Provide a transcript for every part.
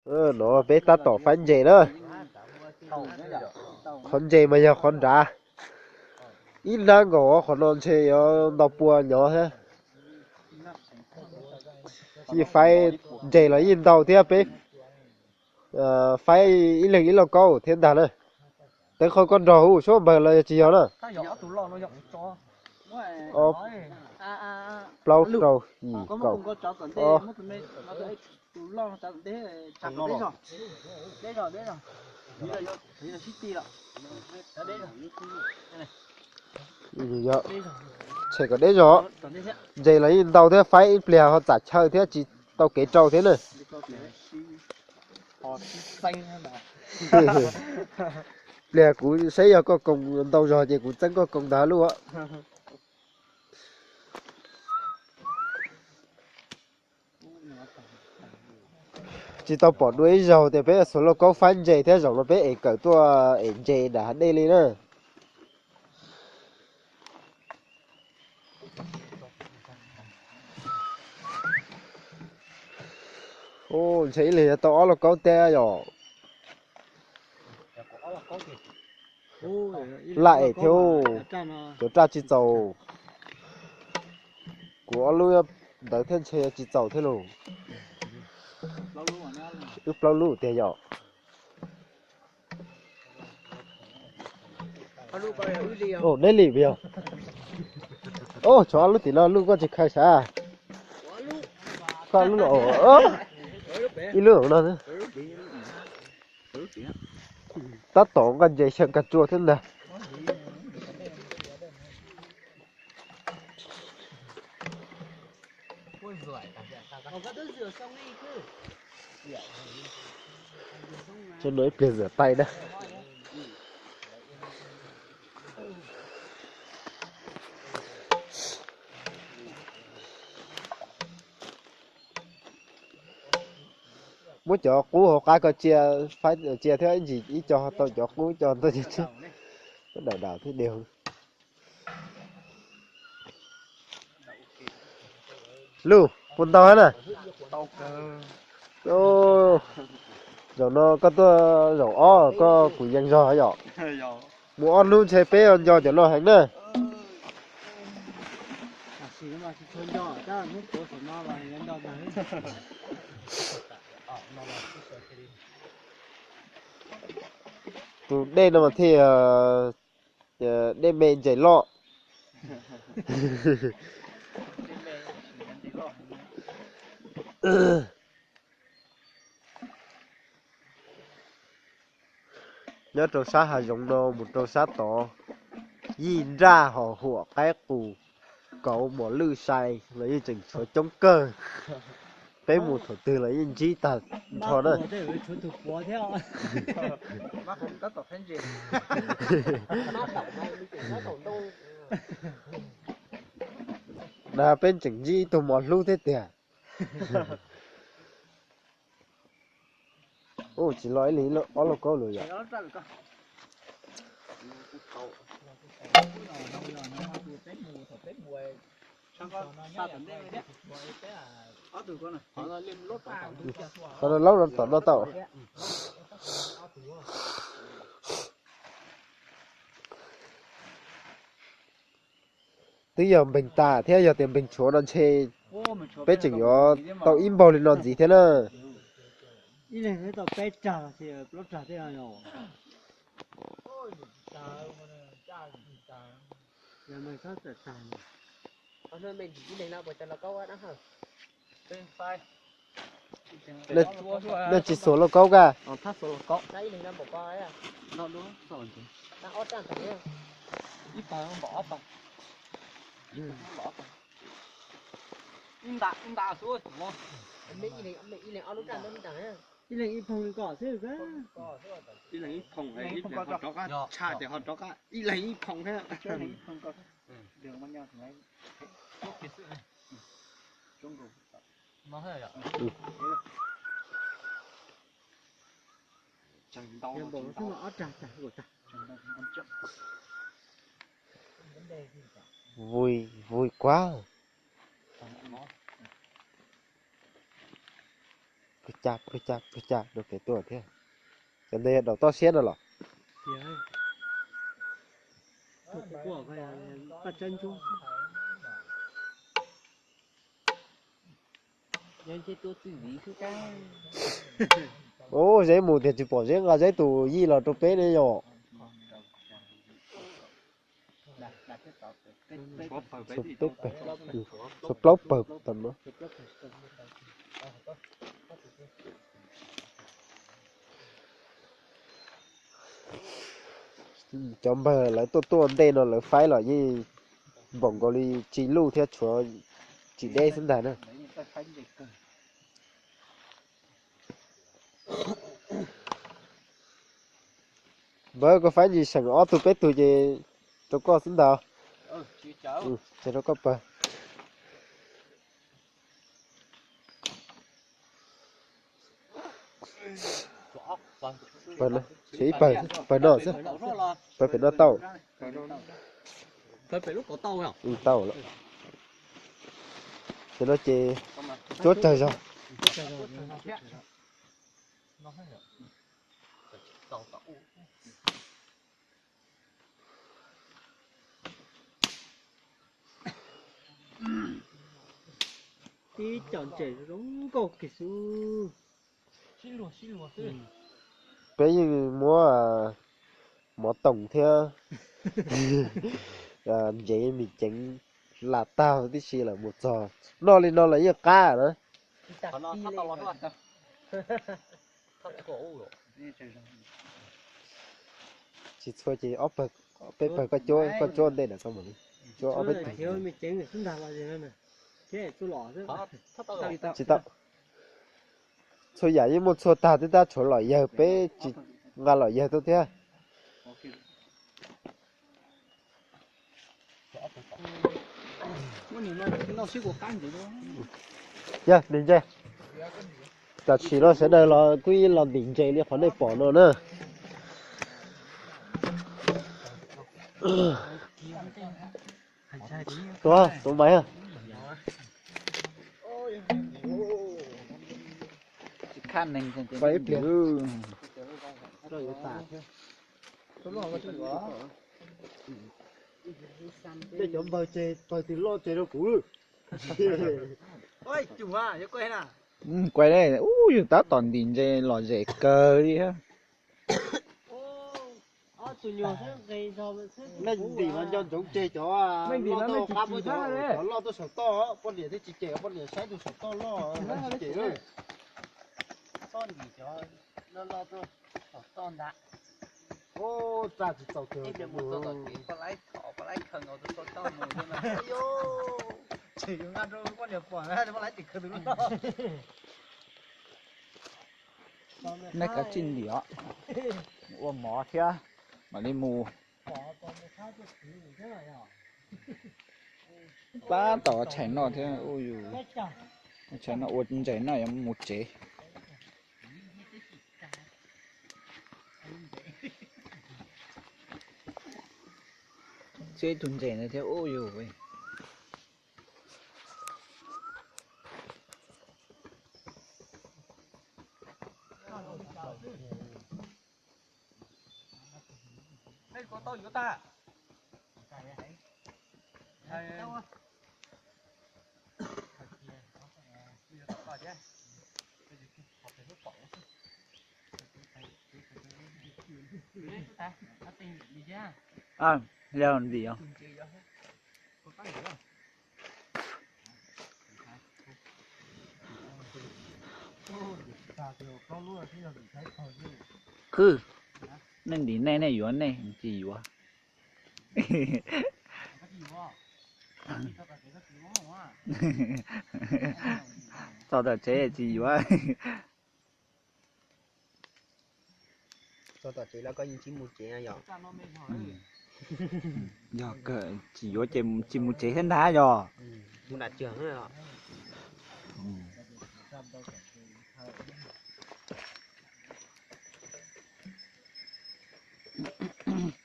No peb tab tom faib ntses na. Qhov ntses mas yog qhov nrad. Ib hnab nkaus qhov no ntshe yuav ntau pua nyov thiab. Yeej faib ntses los yeej ntau thiab, peb faib ib leeg ib lauj kaub thiab ntag na. Teev Qhoj, koj nrog huv suab npawg los yog tsis yog na? Ob, plaub, rau, yim, kaum, ob. Tshem kom deb zog. Ntses los yeej ntau thiab, faib ib pliag ho txam chaw thiab tsis tau kev rau thiab na. Pliag kuv saib yog koj koom ntau zog ces kuv txeeb koj koom ntawd lub. Tsis tau pom dua ib zaug tias peb xuas lauj kaub faib ntses thiab, zaum no peb ev kawm tuaj ev ntses nram hav dej li na. Ntshe ib leeg yuav tau ob lauj kaub teb yom. Lam ev thiab, cov raj tsis txaus. Kuv ob lub ntawd thiab ntshe tsis txaus thiab lauj. Wb plaub lub tiag yom. Neb lim yog. Tshuav ob lub tim no lub koj tsis khaws sav. Koj lub, ib lub no. Tab tom nqa ntses xyaw kag tsua thiab ntag. Tso no ib pliag zam tais na. Muab cov qub hauv qab ko cia, cia thiab, ib ntsis ib co tau cov qub, ib co tau cov tshiab. Dam dam thiab diag. Luj, puas ntau na? Zaum no koj tuaj zaum ob koj kuj yeej zog yom. Mus ob hnub ntshe peb nco cov no heev na. Tus dej no mas thiaj dej me ntses loj. Nyob rau sab hav zoov no mus rau sab tod, yij nraj hos huam qaib qus, kauv mos lwj sai los yeej tseem tshuav coob kawg. Peb mus thaum twg los yeej ntsib tag nrho na. Na peb tseem ntsib ib tug mos hlub thiab tiag. Ub, tsis los ib leeg ob lauj kaub lawm yom. Qhov no laub no tom no tau. Twb yog npeeg tas thiab, yog tias npeeg tshuav no ntshe peb tseem yuav tau ib npaug li no ntxiv thiab na. Ib leeg tau peb rag los sis plaub rag thiab yog. Nej tsis xuas lauj kaub ka? Ib leeg ib phoo li ko xwb. Ib leeg ib phoo, ib leeg ho rov qab, tshaj tias ho rov qab, ib leeg ib phoo thiab. Vui, vui quá. pwg ca pwg ca pwg ca rau pem tuaj thiab. Cov ntawd yog daus toj siab no los? Ub, Zeb mus tiag tsis pom Zeb nqa Zeb tus yij los rau peb ne yom. Tshuav plaub pawg tom no. Cov npawg lawv tuaj tuaj ntej no lawv faib los yeej npaum nkaus li tsis luj thiab, tshuav tsis deb xwb ntag na. Npawg, koj faib ntsis seem ob tug peb tug ces rau koj xwb ntag. Ces rau koj pawg. Pawg no, tshuav ib pawg, pawg no xwb. Pawg pem no tau. Tau lawm. Ces no ces cuab tsawg zog. Ib co ntses zoo nkauj kiag xwb. Peb yeej muab mov toom thiab ntsev mis ceev lam tag tib si lawm, mus txog noj li no lawm yeej qab na. Tsis txhua ces ob pawg, peb pawg koj cuab, koj cuab ntej na, koj mus li cuab ob peb tug. Tsis tau. Txhua yam yeej muaj txhua tag, twb tab tshuav los yawg, peb tsis nqa los yawg tuaj thiab. Yog ntim ntses, tam sim no sawv daws los kuj los ntim ntses li qhov nej pom no na. Tuav, tuav maiv. Pais ib pliag. Tej cov npawg ces pawg twg loj ces rau kuv. Kuv, ub, yus tab tom ntim ntses lom zem kawg li. Nej ntim no nco ntsoov tseg cov loj tuaj qab, cov loj tuaj saum toj, poj niam thiaj tsis cem, poj niam saib tus saum toj loj tsis cem. Txhob ntim cov loj loj tuaj saum toj ntag. Ub, tsa tsis txaus kawg. Nej kav tsij ntim os, ua mov thiab mam li mus. Tab tom tshais noj thiab, tshais noj ua ntses noj yuav mus tsev. Tseb ib tug ntses ntawd thiab ub yus. Yog ntim os. Khwb, nej ntim nej, nej yuav nej tsis yuav. Txog tom tsev tsis yuav. Txog tom tsev los koj yeej tsis mus tsev yom? Yog tsis yuav ces tsis mus tsev thiab ntag yog. Mus nram tswg.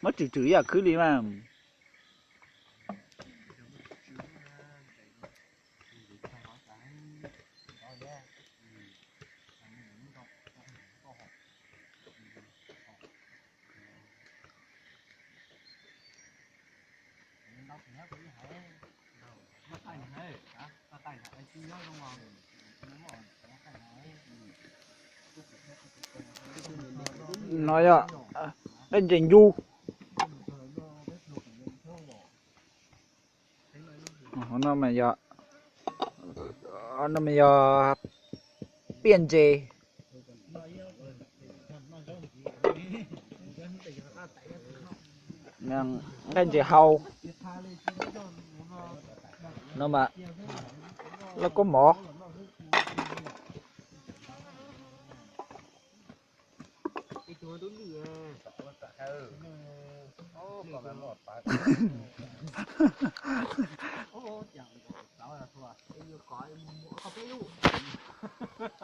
Muab tswm tswm ib yam khwb li mas. No yog nqaij ntses ncu. No mas yog, no mas yog piaj ntses, nqaij ntses hau. No mas lauj kaub mov.